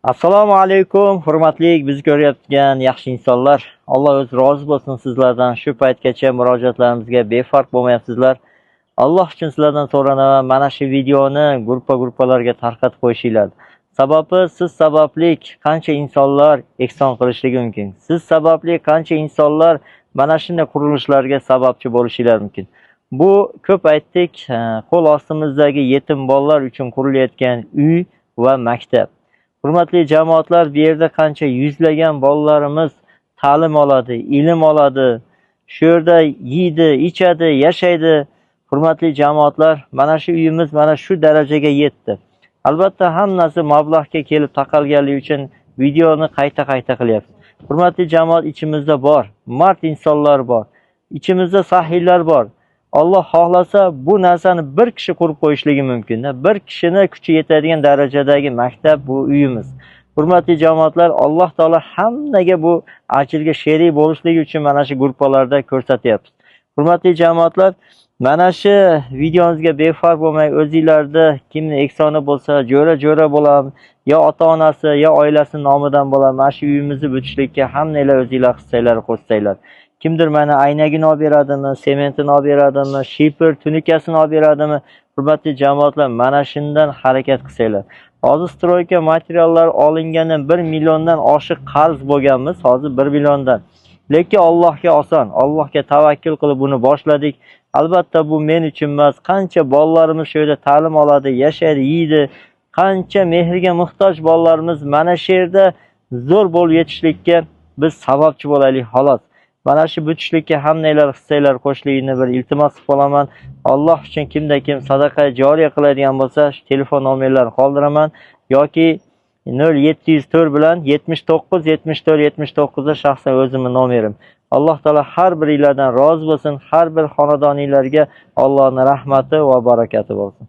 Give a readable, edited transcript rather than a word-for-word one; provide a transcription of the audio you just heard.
Assalomu alaykum, hurmatli bizni ko'rayotgan yaxshi insonlar. Alloh o'zi rozi bo'lsin sizlardan. Shu paytgacha murojaatlarimizga befarq bo'lmayapsizlar. Alloh uchun sizlardan so'ranaman, mana shu videoni gruppa-gruppalarga tarqatib qo'yishinglar. Sababi siz sababli qancha insonlar ehson qilishligi mumkin. Siz sababli qancha insonlar mana shunday qurilishlarga sababchi bo'lishinglar mumkin. Bu ko'p aytdik, qo'l ostimizdagi yetim bolalar uchun qurilayotgan uy va maktab. Hurmatli jamoatlar, bu yerda qancha yuzlagan bolalarimiz ta'lim oladi, ilm oladi, shu yerda yeydi, ichadi, yashaydi. Hurmatli jamoatlar, mana shu uyimiz mana shu darajaga yetdi. Albatta hammasi mablag'ga kelib taqalganligi uchun videoni qayta-qayta qilyapmiz. Hurmatli jamoat, ichimizda bor, mard insonlar bor. Ichimizda sahiylar bor. Alloh xohlasa bu narsani bir kishi qurib qo'yishligi mumkin. Bir kishini kuchi yetadigan darajadagi maktab bu uyimiz. Hurmatli jamoatlar, Alloh taolo hammaga bu ajrga sherik bo'lishligi uchun mana shu gruppalarda ko'rsatyapmiz. Hurmatli jamoatlar, mana shu videomizga befarq bo'lmay o'zinglarda kimni ehsoni bo'lsa, jo'ra-jo'ra bo'lam, yo ota-onasi, yo oilasi nomidan bo'lam, mana shu uyimizni bitishlikka hammanglar o'zinglar hissanglar qo'shsanglar. Kimdir mana aynagini olib beradimi, sementini olib beradimi, shifer, tunukasini olib beradimi? Hurmatli jamoatlar, mana shundan harakat qilsanglar. Hozir стройка materiallar olingandan 1 milliondan oshiq qarz bo'lganmiz, hozir 1 milliondan. Lekin Allohga oson, Allohga tavakkul qilib buni boshladik. Albatta bu men uchun emas, qancha bolalarimiz shu yerda ta'lim oladi, yashaydi, yeydi. Qancha mehrga muhtoj bolalarimiz mana shu yerda zo'r bo'lib yetishlikka biz sababchi bo'laylik xolos. Mana shu bitishlikka hammanglar hissanglar qo'shishligini bir iltimos qilib qolaman. Alloh uchun kimda kim sadaqa joriya qiladigan bo'lsa, shu telefon nomerlarini qoldiraman yoki 0704 bilan 79 74 79 da shaxsan o'zimning nomerim. Alloh taolo har biringlardan rozi bo'lsin, har bir xonadoninglarga Allohning rahmati va barakati bo'lsin.